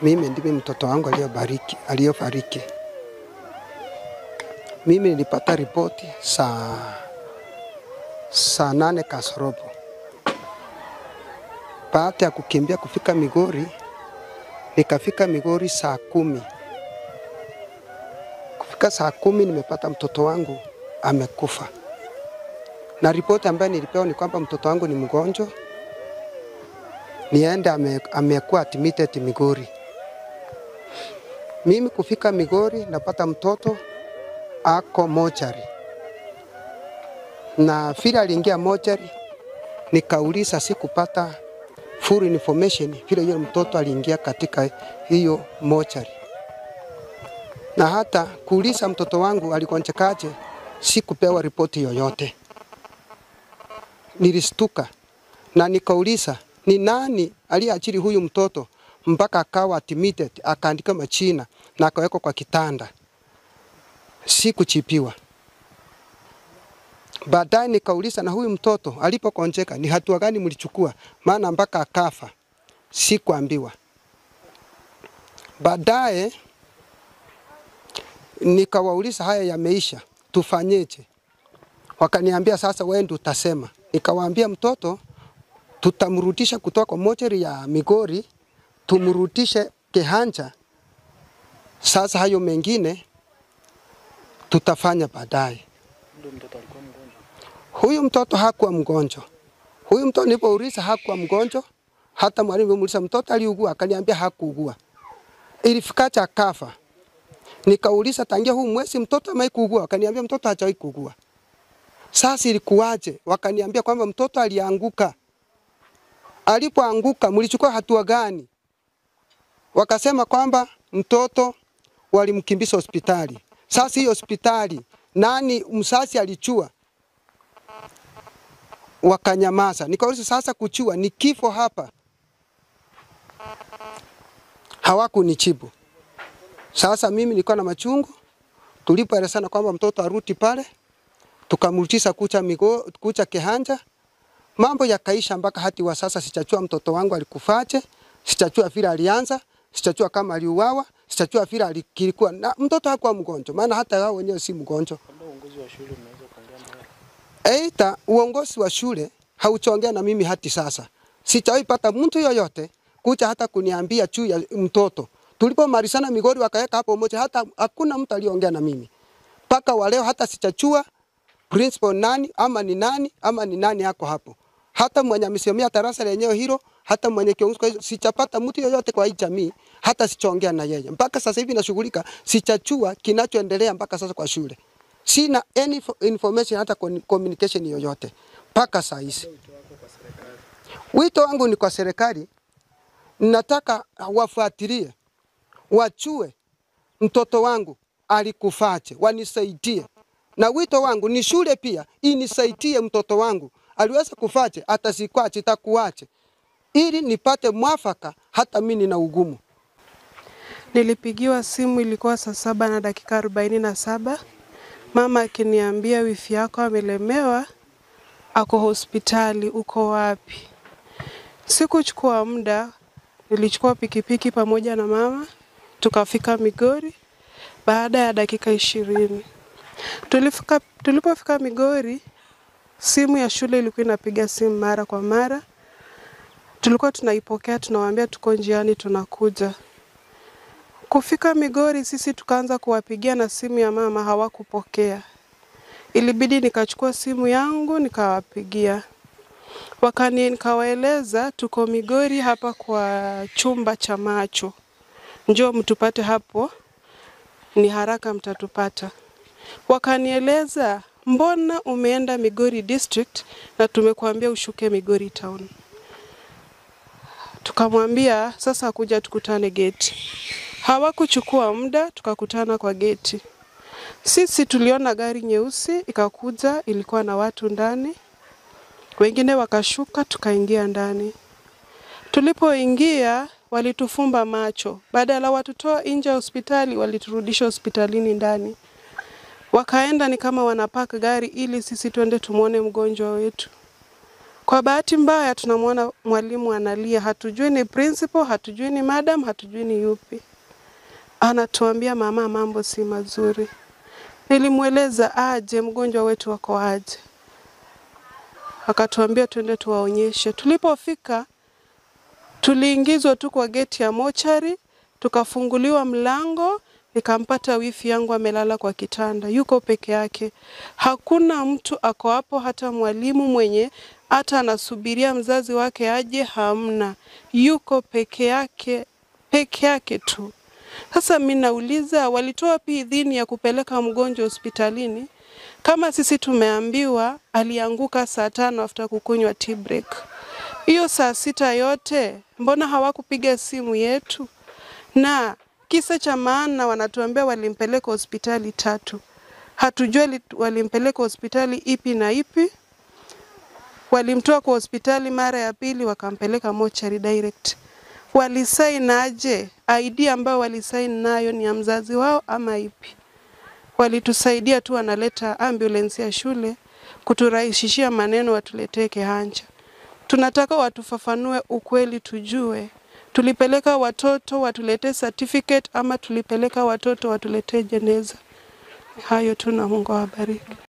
Mimi ndimi mtoto wangu aliyofariki. Mimi nilipata ripoti saa 8 kasorobo. Baada ya kukimbia kufika Migori, nikafika Migori saa 10. Kufika saa 10 nimepata mtoto wangu amekufa. Na ripoti ambayo nilipewa ni kwamba mtoto wangu ni mgonjwa, niende amekuwa admitted Migori. Mimi kufika Migori napata mtoto ako mochari. Na vile aliingia mochari nikauliza, sikupata full information vile yule mtoto aliingia katika hiyo mochari. Na hata kuuliza mtoto wangu aligonjekaje, sikupewa ripoti yoyote. Nilistuka na nikauliza ni nani aliyeajiri huyu mtoto mpaka akawa admitted, akaandika machina na akawekwa kwa kitanda. Sikuchipiwa. Baadaye nikauliza na huyu mtoto alipogonjeka ni hatua gani mlichukua, maana mpaka akafa? Sikuambiwa. Baadaye nikawauliza haya yameisha, tufanyeje? Wakaniambia sasa wewe ndio utasema. Nikawaambia mtoto tutamrudisha kutoka kwa mochari ya Migori tumrudishe Kehancha. Sasa hayo mengine tutafanya baadaye. Huyu mtoto hakuwa mgonjwa. Huyu mtoto nilipouliza hakuwa mgonjwa. Hata mwalimu alimuuliza mtoto aliugua, akaniambia hakuugua. Ilifika cha kafa. Nikauliza tangia huu mwezi mtoto amewahi kuugua, akaniambia mtoto hajawahi kuugua. Sasa ilikuwaje? Wakaniambia kwamba mtoto alianguka. Alipoanguka mlichukua hatua gani? Wakasema kwamba mtoto walimkimbiza hospitali. Sasa hiyo hospitali nani msasi alichua? Wakanyamaza. Nikauliza sasa kuchua ni kifo hapa? Hawakunijibu. Sasa mimi nilikuwa na machungu. Tulipoelezana kwamba mtoto arudi pale, tukamrudisha kucha Kehancha. Mambo yakaisha mpaka hadi wa sasa sijajua mtoto wangu alikufaje, sijajua vile alianza, sijajua kama aliuawa, sijajua vile alikilikuwa. Na mtoto hakuwa mgonjwa, maana hata wao wenyewe si mgonjwa. Uongozi wa shule unaweza kuongea naye? Eita uongozi wa shule hauchongea na mimi hadi sasa. Sijawahi pata mtu yoyote kuja hata kuniambia juu ya mtoto. Tulipomalizana Migori wakaweka hapo moja, hata hakuna mtu aliongea na mimi. Mpaka wa leo hata sijajua principal nani ama ni nani ama ni nani yako hapo. Hata mwenye amesimamia darasa lenyewe hilo, hata mwenye kiongozi, kwa hiyo sijapata mtu yoyote kwa hii jamii, hata sichongea na yeye. Mpaka sasa hivi nashughulika, sijajua kinachoendelea mpaka sasa kwa shule. Sina any information hata communication yoyote mpaka saa hizi. Wito wangu ni kwa serikali, nataka wafuatilie, wachue mtoto wangu alikufaje, wanisaidie. Na wito wangu ni shule pia inisaidie mtoto wangu aliweza kufaje, atasikwaje, itakuaje, ili nipate mwafaka hata mimi nina ugumu. Nilipigiwa simu ilikuwa saa 7:47. Mama akiniambia wifi yako amelemewa, ako hospitali, uko wapi? Sikuchukua muda, nilichukua pikipiki pamoja na mama, tukafika Migori baada ya dakika 20. Tulipofika Migori, simu ya shule ilikuwa inapiga simu mara kwa mara. Tulikuwa tunaipokea, tunawaambia tuko njiani tunakuja. Kufika Migori sisi tukaanza kuwapigia na simu ya mama hawakupokea. Ilibidi nikachukua simu yangu nikawapigia. Nikawaeleza tuko Migori hapa kwa chumba cha macho. Njoo mtupate hapo, ni haraka mtatupata. Wakanieleza mbona umeenda Migori district na tumekuambia ushuke Migori town. Tukamwambia sasa kuja tukutane gate. Hawakuchukua muda tukakutana kwa gate. Sisi tuliona gari nyeusi ikakuja, ilikuwa na watu ndani. Wengine wakashuka tukaingia ndani. Tulipoingia walitufumba macho. Badala watutoa nje hospitali waliturudisha hospitalini ndani. Wakaenda ni kama wanapaka gari ili sisi tuende tumuone mgonjwa wetu. Kwa Kwa bahati mbaya tunamwona mwalimu analia, hatujui ni principal, hatujui ni madam, hatujui ni yupi. Anatuambia mama, mambo si mazuri. Nilimweleza aje, mgonjwa wetu wako aje. Akatuambia tuende tuwaonyeshe. Tulipofika tuliingizwa tu kwa geti ya mochari, tukafunguliwa mlango, nikampata wifi yangu amelala kwa kitanda, yuko peke yake. Hakuna mtu ako hapo, hata mwalimu mwenye hata anasubiria mzazi wake aje, hamna. Yuko peke yake, peke yake tu. Sasa mimi nauliza, walitoa wapi idhini ya kupeleka mgonjwa hospitalini kama sisi tumeambiwa alianguka saa 5 after kukunywa tea break? Hiyo saa 6 yote mbona hawakupiga simu yetu? Na kisa cha maana wanatuambia walimpeleka hospitali 3. Hatujui walimpeleka hospitali ipi na ipi. Walimtoa kwa hospitali mara ya pili wakampeleka mochari direct. Walisain aje? ID ambayo walisain nayo ni ya mzazi wao ama ipi? Walitusaidia tu, wanaleta ambulance ya shule kuturahisishia maneno, watuletee Kehancha. Tunataka watufafanue ukweli tujue. Tulipeleka watoto watuletee certificate ama tulipeleka watoto watuletee jeneza? Hayo tu, na Mungu awabariki.